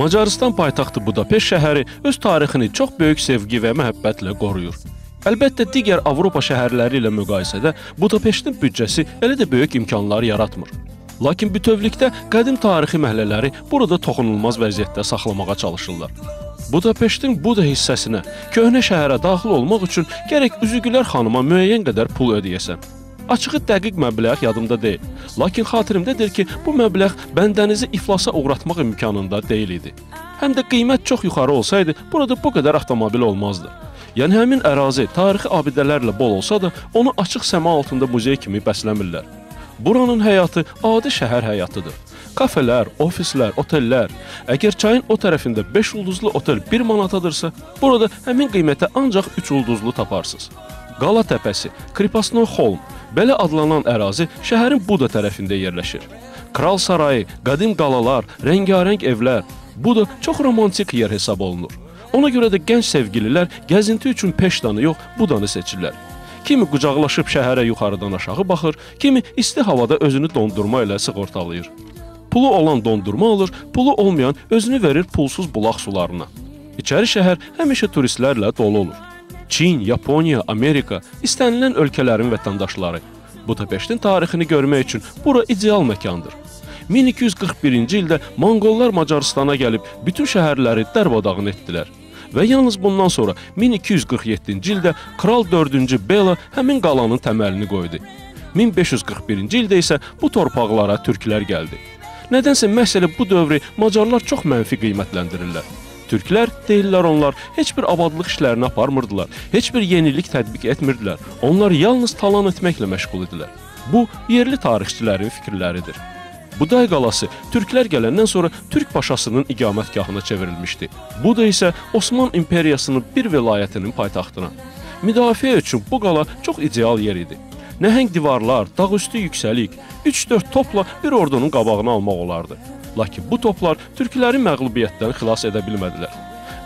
Macarıstan paytaxtı Budapeşt şəhəri öz tarixini çox böyük sevgi və məhəbbətlə qoruyur. Əlbəttə, digər Avropa şəhərləri ilə müqayisədə Budapeştin büdcəsi elə də böyük imkanlar yaratmır. Lakin bütövlükdə qədim tarixi məhəllələri burada toxunulmaz vəziyyətdə saxlamağa çalışırlar. Budapeştin Buda hissəsinə, köhnə şəhərə daxil olmaq üçün gərək Üzügülər xanıma müəyyən qədər pul ödəyəsən. Açığı dəqiq məbləğ yadımda deyil. Lakin xatirimdədir ki, bu məbləğ bəndənizi iflasa uğratmaq imkanında deyil idi. Həm də qiymət çox yuxarı olsaydı, burada bu qədər avtomobil olmazdı. Yəni həmin ərazi tarixi abidələrlə bol olsa da, onu açıq səma altında muzey kimi bəsləmirlər. Buranın həyatı adi şəhər həyatıdır. Kafelər, ofislər, otellər. Əgər çayın o tərəfində 5 ulduzlu otel 1 manatadırsa, burada həmin qiymətə ancaq 3 ulduzlu taparsınız. Qala təpəsi, Kripasnoy Holm, belə adlanan ərazi şəhərin Buda tərəfində yerləşir. Kral sarayı, qədim qalalar, rəngarəng evlər. Buda çox romantik yer hesab olunur. Ona görə də gənc sevgililər gəzinti üçün Peştanı yox, Budanı seçirlər. Kimi qucaqlaşıb şəhərə yuxarıdan aşağı baxır, kimi isti havada özünü dondurma ilə sığortalayır. Pulu olan dondurma alır, pulu olmayan özünü verir pulsuz bulaq sularına. İçəri şəhər həmişə turistlərlə dolu olur. Çin, Yaponiya, Amerika, istənilən ölkələrin vətəndaşları. Budapeştin tarixini görmək üçün bura ideal məkandır. 1241-ci ildə Monqollar Macaristana gəlib bütün şəhərləri dərbadağın etdilər. Və yalnız bundan sonra 1247-ci ildə Kral 4-cü Bela həmin qalanın təməlini qoydu. 1541-ci ildə isə bu torpaqlara türklər gəldi. Nədənsə məhz elə bu dövrü macarlar çox mənfi qiymətləndirirlər. Türklər, deyirlər onlar, heç bir abadlıq işlərini aparmırdılar, heç bir yenilik tətbiq etmirdilər. Onlar yalnız talan etməklə məşğul idilər. Bu, yerli tarixçilərin fikirləridir. Buday qalası türklər gələndən sonra Türk paşasının iqamətgahına çevrilmişdi. Buda isə Osman İmperiyasının bir vilayətinin paytaxtına. Müdafiə üçün bu qala çox ideal yer idi. Nəhəng divarlar, dağüstü yüksəlik, 3-4 topla bir ordunun qabağını almaq olardı. Lakin bu toplar türkləri məğlubiyyətdən xilas edə bilmədilər.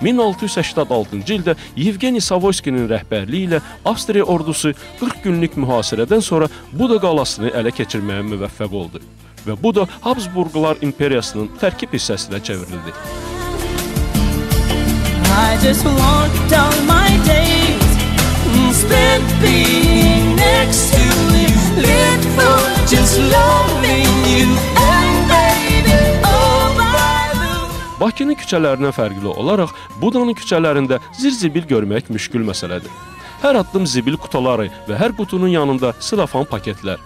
1686-cı ildə Yevgeni Savoyskinin rəhbərliyi ilə Avstriya ordusu 40 günlük mühasirədən sonra Buda qalasını ələ keçirməyə müvəffəq oldu. Və bu da Habsburqlar İmperiyasının tərkib hissəsinə çevrildi. I just want all my days spent being next to you, live for just loving you and baby, oh by the Bakının küçələrindən fərqli olaraq Budanın küçələrində zir-zibil görmək müşkül məsələdir. Hər addım zibil qutuları və hər qutunun yanında silafan paketlər.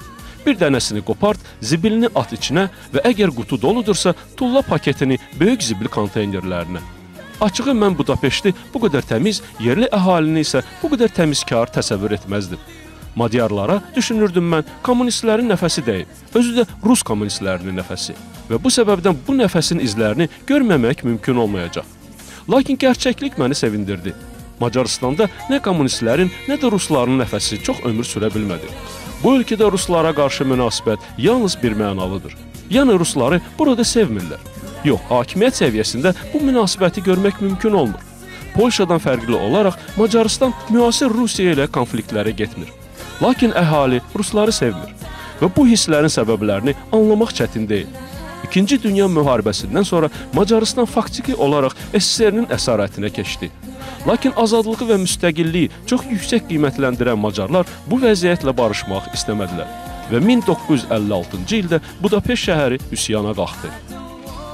Bir dənəsini qopart, zibilini at içinə və əgər qutu doludursa, tulla paketini böyük zibil konteynerlərinə. Açığı mən Budapeşti bu qədər təmiz, yerli əhalini isə bu qədər təmizkar təsəvvür etməzdim. Madyarlara, düşünürdüm mən, kommunistlərin nəfəsi deyil, özü də Rus kommunistlərinin nəfəsi. Və bu səbəbdən bu nəfəsin izlərini görməmək mümkün olmayacaq. Lakin gerçəklik məni sevindirdi. Macaristanda nə kommunistlərin, nə də rusların nəfəsi çox ömür sürə bilmədi. Bu ölkədə ruslara qarşı münasibət yalnız bir mənalıdır. Yəni rusları burada sevmirlər. Yox, hakimiyyət səviyyəsində bu münasibəti görmək mümkün olmur. Polşadan fərqli olaraq Macaristan müasir Rusiya ilə konfliktlərə getmir. Lakin əhali rusları sevmir və bu hisslərin səbəblərini anlamaq çətin deyil. İkinci Dünya müharibəsindən sonra Macaristan faktiki olaraq SSR-nin əsarətinə keçdi. Lakin azadlığı və müstəqilliyi çox yüksək qiymətləndirən macarlar bu vəziyyətlə barışmaq istəmədilər və 1956-cı ildə Budapeşt şəhəri üsyana qalxdı.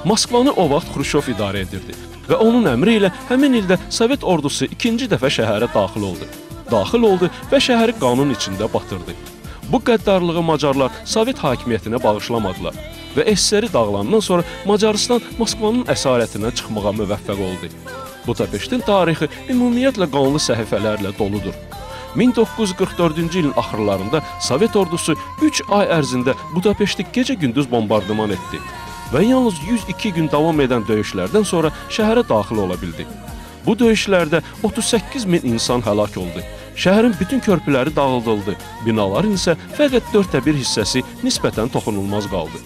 Moskvanı o vaxt Xruşov idarə edirdi və onun əmri ilə həmin ildə Sovet ordusu ikinci dəfə şəhərə daxil oldu. Daxil oldu və şəhəri qanun içində batırdı. Bu qəddarlığı macarlar Sovet hakimiyyətinə bağışlamadılar və SSR dağılandan sonra Macaristan Moskvanın əsarətindən çıxmağa müvəffəq oldu. Budapeştin tarixi ümumiyyətlə qanlı səhifələrlə doludur. 1944-cü ilin axırlarında Sovet ordusu 3 ay ərzində Budapeşti gecə-gündüz bombardıman etdi və yalnız 102 gün davam edən döyüşlərdən sonra şəhərə daxil ola bildi. Bu döyüşlərdə 38 min insan həlak oldu. Şəhərin bütün körpüləri dağıdıldı, binaların isə fəqət 1/4 hissəsi nisbətən toxunulmaz qaldı.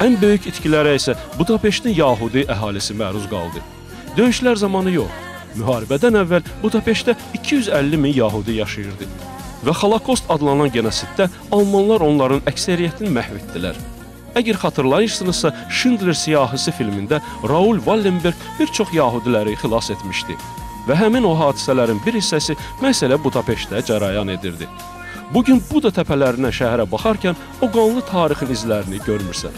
Ən böyük itkilərə isə Budapeştin Yahudi əhalisi məruz qaldı. Döyüşlər zamanı yox, müharibədən əvvəl Budapeştdə 250 min Yahudi yaşayırdı və Holokost adlanan genosiddə almanlar onların əksəriyyətini məhv etdilər. Əgər xatırlayırsınızsa, Schindler siyahısı filmində Raoul Wallenberg bir çox yahudiləri xilas etmişdi. Və həmin o hadisələrin bir hissəsi məhz elə Budapeştdə cərəyan edirdi. Bugün Buda təpələrindən şəhərə baxarkən o qanlı tarixin izlərini görmürsən.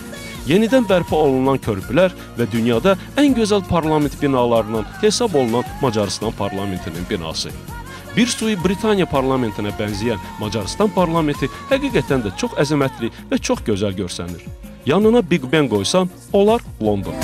Yenidən bərpa olunan körpülər və dünyada ən gözəl parlament binalarından hesab olunan Macarıstan parlamentinin binası. Bir suyu Britaniya parlamentinə bənzəyən Macarıstan parlamenti həqiqətən də çox əzəmətli və çox gözəl görsənir. Yanına Big Ben qoysan, olar London.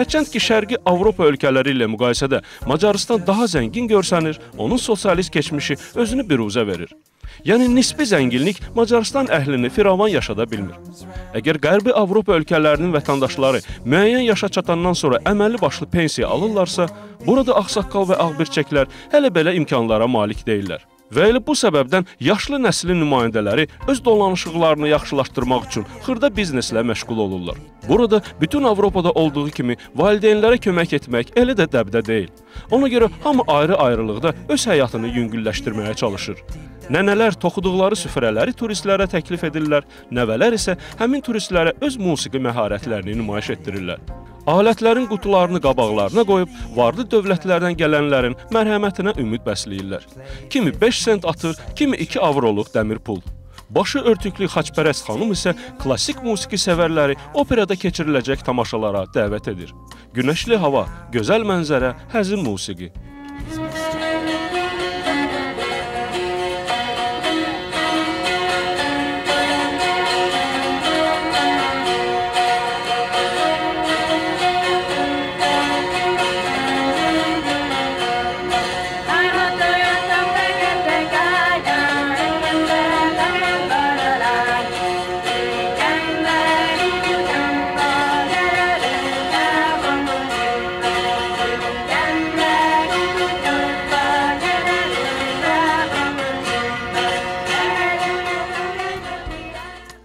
Hərçənd ki, Şərqi Avropa ölkələri ilə müqayisədə Macarıstan daha zəngin görsənir, onun sosialist keçmişi özünü biruzə verir. Yəni, nisbi zənginlik Macarıstan əhlini firavan yaşada bilmir. Əgər Qərbi Avropa ölkələrinin vətəndaşları müəyyən yaşa çatandan sonra əməlli başlı pensiya alırlarsa, burada ağsaqqal və ağbirçəklər hələ belə imkanlara malik deyillər. Və elə bu səbəbdən yaşlı nəslin nümayəndələri öz dolanışıqlarını yaxşılaşdırmaq üçün xırda bizneslə məşğul olurlar. Burada bütün Avropada olduğu kimi valideynlərə kömək etmək elə də dəbdə deyil. Ona görə hamı ayrı-ayrılıqda öz həyatını yüngülləşdirməyə çalışır. Nənələr toxuduqları süfrələri turistlərə təklif edirlər, nəvələr isə həmin turistlərə öz musiqi məharətlərini nümayiş etdirirlər. Alətlərin qutularını qabaqlarına qoyub, varlı dövlətlərdən gələnlərin mərhəmətinə ümid bəsləyirlər. Kimi 5 sent atır, kimi 2 avroluq dəmir pul. Başı örtüklü xaçpərəst xanım isə klassik musiqi sevərləri operada keçiriləcək tamaşalara dəvət edir. Günəşli hava, gözəl mənzərə, həzin musiqi.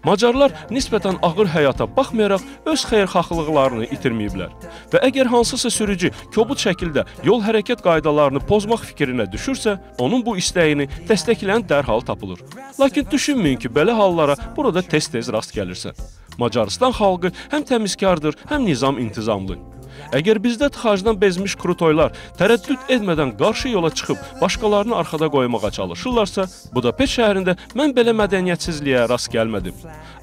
Macarlar nisbətən ağır həyata baxmayaraq öz xeyirxahlıqlarını itirməyiblər. Və əgər hansısa sürücü kobud şəkildə yol hərəkət qaydalarını pozmaq fikrinə düşürsə, onun bu istəyini dəstəkləyən dərhal tapılır. Lakin düşünməyin ki, belə hallara burada tez-tez rast gəlirsən. Macarıstan xalqı həm təmizkardır, həm nizam-intizamlı. Əgər bizdə tıxacdan bezmiş krutoylar tərəddüd etmədən qarşı yola çıxıb başqalarını arxada qoymağa çalışırlarsa, Budapeşt şəhərində mən belə mədəniyyətsizliyə rast gəlmədim.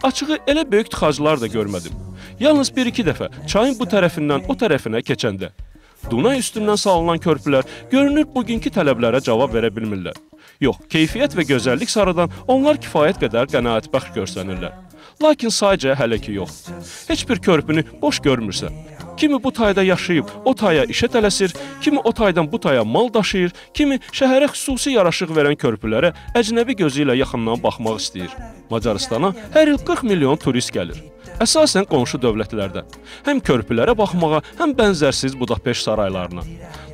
Açığı elə böyük tıxaclar da görmədim. Yalnız bir-iki dəfə çayın bu tərəfindən o tərəfinə keçəndə. Dunay üstündən salınan körpülər görünür bugünkü tələblərə cavab verə bilmirlər. Yox, keyfiyyət və gözəllik sarıdan onlar kifayət qədər qənaətbəxş görsənirlər. Lakin sayca hələ ki yox. Heç bir körpünü boş görmürsən. Kimi bu tayda yaşayıb o taya işə tələsir, kimi o taydan bu taya mal daşıyır, kimi şəhərə xüsusi yaraşıq verən körpülərə əcnəbi gözü ilə yaxından baxmaq istəyir. Macaristana hər il 40 milyon turist gəlir. Əsasən qonşu dövlətlərdən. Həm körpülərə baxmağa, həm bənzərsiz Budapeşt saraylarına.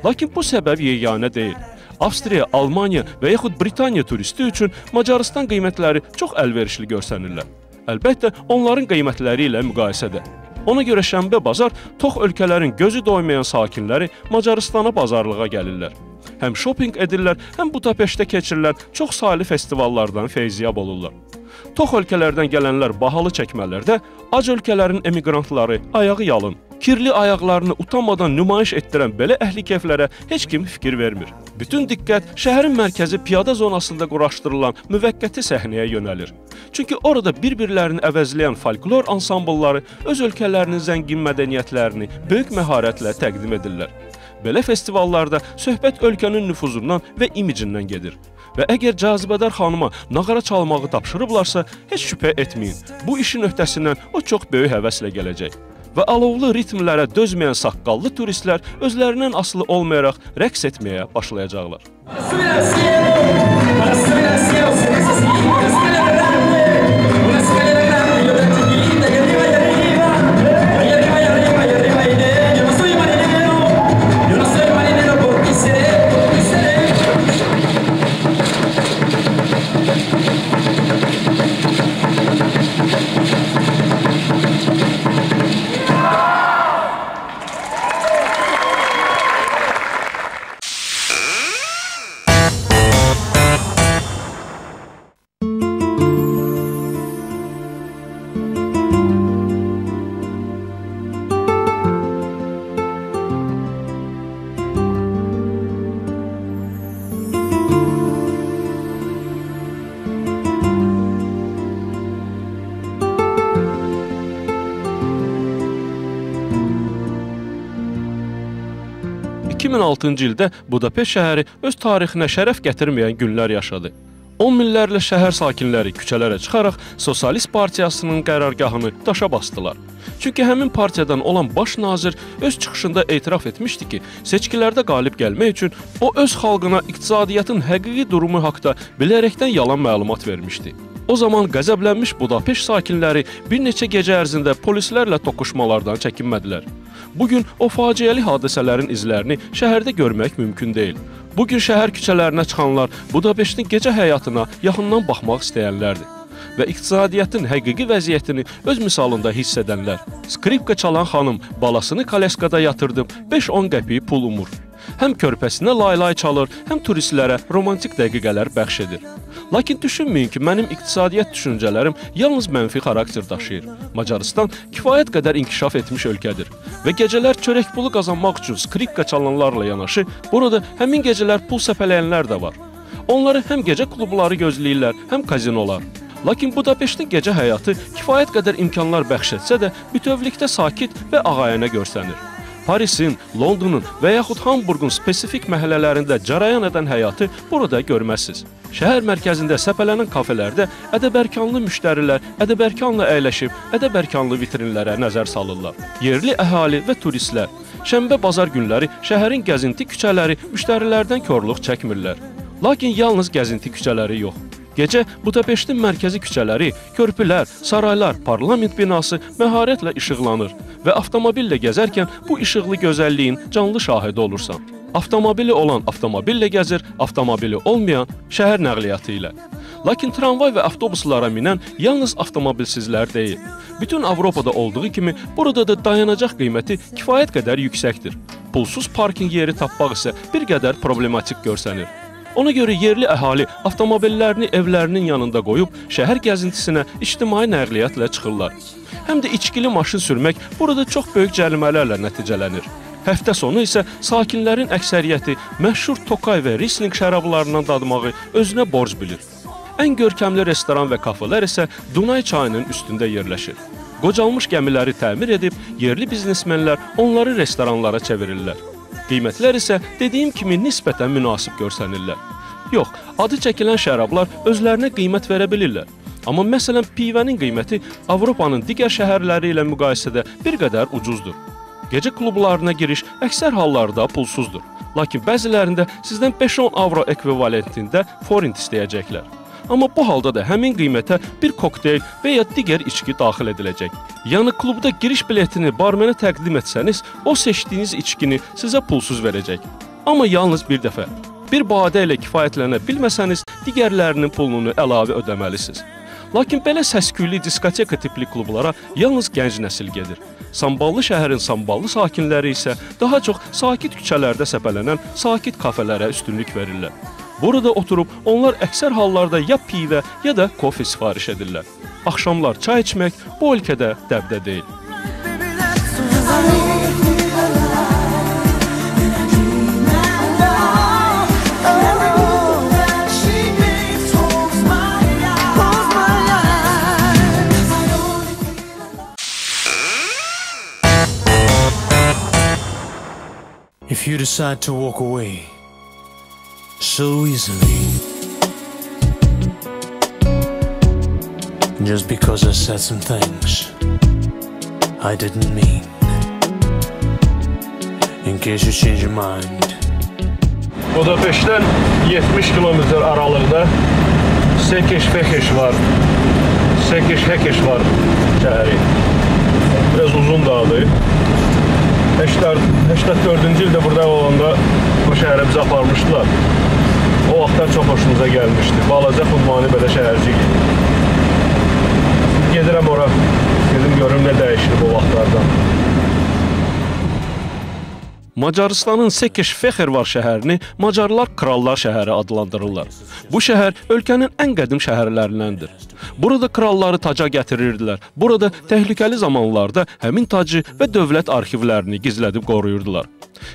Lakin bu səbəb yeganə deyil. Avstriya, Almaniya və yaxud Britaniya turisti üçün Macaristan qiymətləri çox əlverişli görsənirlər. Əlbəttə, onların qiymətləri ilə müqayisədə. Ona görə şənbə bazar tox ölkələrin gözü doymayan sakinləri Macaristana bazarlığa gəlirlər. Həm şopinq edirlər, həm Budapeştdə keçirilən çox saylı festivallardan feyziyab olurlar. Tox ölkələrdən gələnlər bahalı çəkmələrdə, ac ölkələrin emiqrantları ayağı yalın, kirli ayaqlarını utanmadan nümayiş etdirən belə əhli keflərə heç kim fikir vermir. Bütün diqqət şəhərin mərkəzi piyada zonasında quraşdırılan müvəqqəti səhnəyə yönəlir. Çünki orada bir-birlərini əvəzləyən folklor ansamblları öz ölkələrinin zəngin mədəniyyətlərini böyük məharətlə təqdim edirlər. Belə festivallarda söhbət ölkənin nüfuzundan və imicindən gedir. Və əgər cazibədar xanıma nağara çalmağı tapşırıblarsa, heç şübhə etməyin. Bu işin öhdəsindən o çox böyük həvəslə gələcək. Və alovlu ritmlərə dözməyən saqqallı turistlər özlərindən asılı olmayaraq rəqs etməyə başlayacaqlar. 2006-cı ildə Budapeşt şəhəri öz tarixinə şərəf gətirməyən günlər yaşadı. 10 minlərlə şəhər sakinləri küçələrə çıxaraq Sosialist Partiyasının qərargahını daşa basdılar. Çünki həmin partiyadan olan baş nazir öz çıxışında etiraf etmişdi ki, seçkilərdə qalib gəlmək üçün o öz xalqına iqtisadiyyatın həqiqi durumu haqda bilərəkdən yalan məlumat vermişdi. O zaman qəzəblənmiş Budapeşt sakinləri bir neçə gecə ərzində polislərlə toqquşmalardan çəkinmədilər. Bugün o faciəli hadisələrin izlərini şəhərdə görmək mümkün deyil. Bugün şəhər küçələrinə çıxanlar Budapeştin gecə həyatına yaxından baxmaq istəyənlərdir və iqtisadiyyatın həqiqi vəziyyətini öz misalında hiss edənlər. Skripka çalan xanım balasını kaleskada yatırdıb 5-10 qəpik pul umur. Həm körpəsinə lay-lay çalır, həm turistlərə romantik dəqiqələr bəxş edir. Lakin düşünməyin ki, mənim iqtisadiyyat düşüncələrim yalnız mənfi xarakter daşıyır. Macarıstan kifayət qədər inkişaf etmiş ölkədir və gecələr çörək pulu qazanmaq üçün skripka çalanlarla yanaşı, burada həmin gecələr pul səpələyənlər də var. Onları həm gecə klubları gözləyirlər, həm kazinolar. Lakin Budapeştin gecə həyatı kifayət qədər imkanlar bəxş etsə də, bütövlükdə sakit və ağayana görsənir. Parisin, Londonun və yaxud Hamburqun spesifik məhəllələrində carayan edən həyatı burada görməzsiniz. Şəhər mərkəzində səpələnən kafelərdə ədəb-ərkanlı müştərilər ədəb-ərkanla əyləşib, ədəb-ərkanlı vitrinlərə nəzər salırlar. Yerli əhali və turistlər şənbə bazar günləri şəhərin gəzinti küçələri müştərilərdən korluq çəkmirlər. Lakin yalnız gəzinti küçələri yox. Gecə Budapeştin mərkəzi küçələri, körpülər, saraylar, parlament binası məharətlə işıqlanır və avtomobillə gəzərkən bu işıqlı gözəlliyin canlı şahidi olursan. Avtomobili olan avtomobillə gəzir, avtomobili olmayan şəhər nəqliyyatı ilə. Lakin tramvay və avtobuslara minən yalnız avtomobilsizlər deyil. Bütün Avropada olduğu kimi burada da dayanacaq qiyməti kifayət qədər yüksəkdir. Pulsuz parkinq yeri tapmaq isə bir qədər problematik görsənir. Ona görə yerli əhali avtomobillərini evlərinin yanında qoyub şəhər gəzintisinə ictimai nəqliyyatla çıxırlar. Həm də içkili maşın sürmək burada çox böyük cərimələrlə nəticələnir. Həftə sonu isə sakinlərin əksəriyyəti məşhur Tokay və Riesling şərablarından dadmağı özünə borc bilir. Ən görkəmli restoran və kafelər isə Dunay çayının üstündə yerləşir. Qocalmış gəmiləri təmir edib yerli biznesmenlər onları restoranlara çevirirlər. Qiymətlər isə dediyim kimi nisbətən münasib görsənirlər. Yox, adı çəkilən şərablar özlərinə qiymət verə bilirlər. Amma məsələn pivənin qiyməti Avropanın digər şəhərləri ilə müqayisədə bir qədər ucuzdur. Gecə klublarına giriş əksər hallarda pulsuzdur. Lakin bəzilərində sizdən 5-10 avro ekvivalentində forint istəyəcəklər. Amma bu halda da həmin qiymətə bir kokteyl və ya digər içki daxil ediləcək. Yəni klubda giriş biletini barmenə təqdim etsəniz, o seçdiyiniz içkini sizə pulsuz verəcək. Amma yalnız bir dəfə. Bir badə ilə kifayətlənə bilməsəniz, digərlərinin pulunu əlavə ödəməlisiniz. Lakin belə səs-küylü diskoteka tipli klublara yalnız gənc nəsil gedir. Samballı şəhərin samballı sakinləri isə daha çox sakit küçələrdə səpələnən sakit kafelərə üstünlük verirlər. Burada oturub onlar əksər hallarda ya pivə ya da kofe sifariş edirlər. Axşamlar çay içmək bu ölkədə dəbdə deyil. If you decide to walk away so easily, just because I said some things I didn't mean, in case you change your mind. Budapeştdən 70 kilometr aralıqda Sekişfehirvar, Sekişhekişvar şəhəri. Biraz uzun dağdır. 84-cü ildə burada olanda bu şəhərə bizi aparmışdılar. O vaxtlar çox hoşumuza gəlmişdi. Balaca xudmani belə şəhərcik idi. Gedirəm ora, gedim görüm nə dəyişir bu vaxtlardan. Macarıstanın Sekişfehirvar şəhərini Macarlar Krallar şəhəri adlandırırlar. Bu şəhər ölkənin ən qədim şəhərlərindəndir. Burada kralları taca gətirirdilər. Burada təhlükəli zamanlarda həmin tacı və dövlət arxivlərini gizlədib qoruyurdular.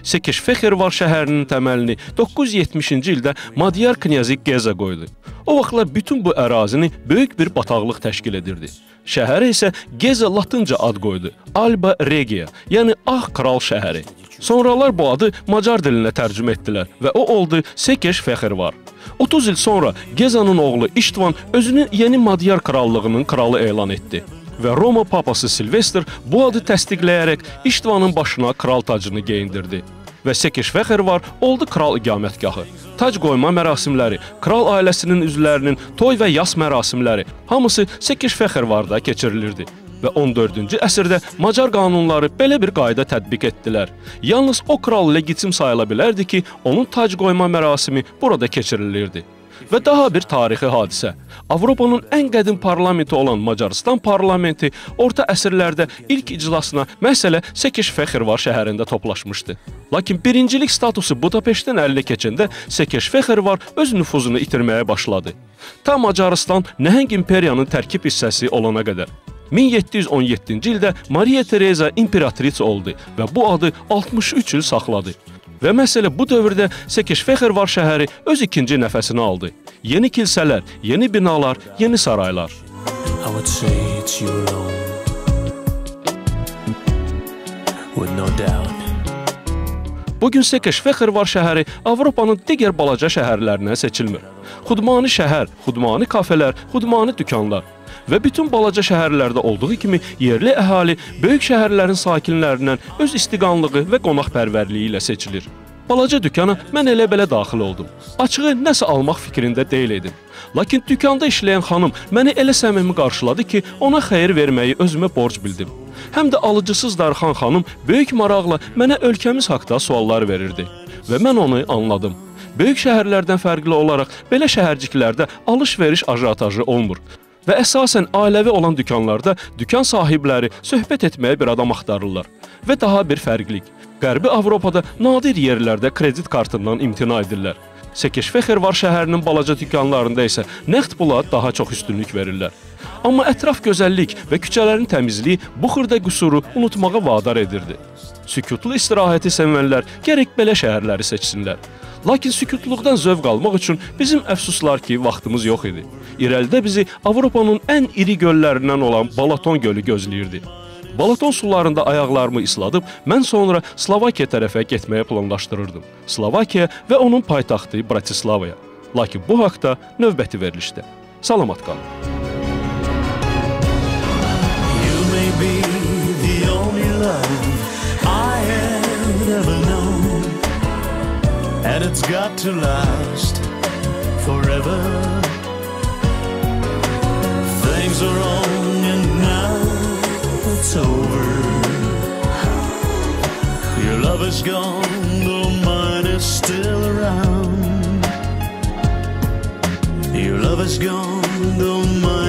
Sekişfehervar şəhərinin təməlini 970-ci ildə Madyar knyazı Geza qoydu. O vaxtlar bütün bu ərazini böyük bir bataqlıq təşkil edirdi. Şəhərə isə Geza latınca ad qoydu. Alba Regia, yəni Ağ Kral şəhəri. Sonralar bu adı macar dilinə tərcümə etdilər və o oldu Sekişfehervar. 30 il sonra Gezanın oğlu İştvan özünü yeni Madyar krallığının kralı elan etdi. Və Roma papası Silvester bu adı təsdiqləyərək İştvanın başına kral tacını geyindirdi. Və Sekişfehervar oldu kral iqamətgahı. Tac qoyma mərasimləri, kral ailəsinin üzvlərinin toy və yas mərasimləri hamısı Sekişfehervarda keçirilirdi. Və 14-cü əsrdə Macar qanunları belə bir qayda tətbiq etdilər. Yalnız o kral legitim sayıla bilərdi ki, onun tac qoyma mərasimi burada keçirilirdi. Və daha bir tarixi hadisə. Avropanın ən qədim parlamenti olan Macaristan parlamenti orta əsrlərdə ilk iclasına məhz elə Sekişfehervar şəhərində toplaşmışdı. Lakin birincilik statusu Budapeştdən əlinə keçəndə Sekişfehervar öz nüfuzunu itirməyə başladı. Ta Macaristan nəhəng imperiyanın tərkib hissəsi olana qədər. 1717-ci ildə Maria Tereza imperatrisa oldu və bu adı 63 il saxladı. Və məsələ bu dövrdə Sekişfehervar şəhəri öz ikinci nəfəsini aldı. Yeni kilsələr, yeni binalar, yeni saraylar. I would say it's you alone, with no doubt. Bugün Sekişfehervar şəhəri Avropanın digər balaca şəhərlərindən seçilmir. Xudmani şəhər, xudmani kafelər, xudmani dükanlar. Və bütün balaca şəhərlərdə olduğu kimi yerli əhali böyük şəhərlərin sakinlərindən öz istiqanlığı və qonaqpərvərliyi ilə seçilir. Balaca dükana mən elə belə daxil oldum. Açığı nəsə almaq fikrində deyil idim. Lakin dükanda işləyən xanım məni elə səmimi qarşıladı ki, ona xeyir verməyi özümə borc bildim. Həm də alıcısız darıxan xanım böyük maraqla mənə ölkəmiz haqda suallar verirdi. Və mən onu anladım. Böyük şəhərlərdən fərqli olaraq belə şəhərciklərdə alış-veriş ajotajı olmur. Və əsasən ailəvi olan dükanlarda dükan sahibləri söhbət etməyə bir adam axtarırlar. Və daha bir fərqlilik. Qərbi Avropada nadir yerlərdə kredit kartından imtina edirlər. Sekişfehervar şəhərinin balaca dükanlarında isə nəqd pula daha çox üstünlük verirlər. Amma ətraf gözəllik və küçələrin təmizliyi bu xırda qüsuru unutmağa vadar edirdi. Sükutlu istirahəti sevənlər gərək belə şəhərləri seçsinlər. Lakin sükutluqdan zövq almaq üçün bizim əfsuslar ki, vaxtımız yox idi. İrəlidə bizi Avropanın ən iri göllərindən olan Balaton gölü gözləyirdi. Balaton sularında ayaqlarımı isladıb, mən sonra Slovakiya tərəfə getməyə planlaşdırırdım. Slovakiya və onun paytaxtı Bratislavaya. Lakin bu haqda növbəti verilişdə. Salamat qalın. You may be the only love I have ever known, and it's got to last forever. Things are wrong and now it's over. Your love is gone, though mine is still around. Your love is gone, though mine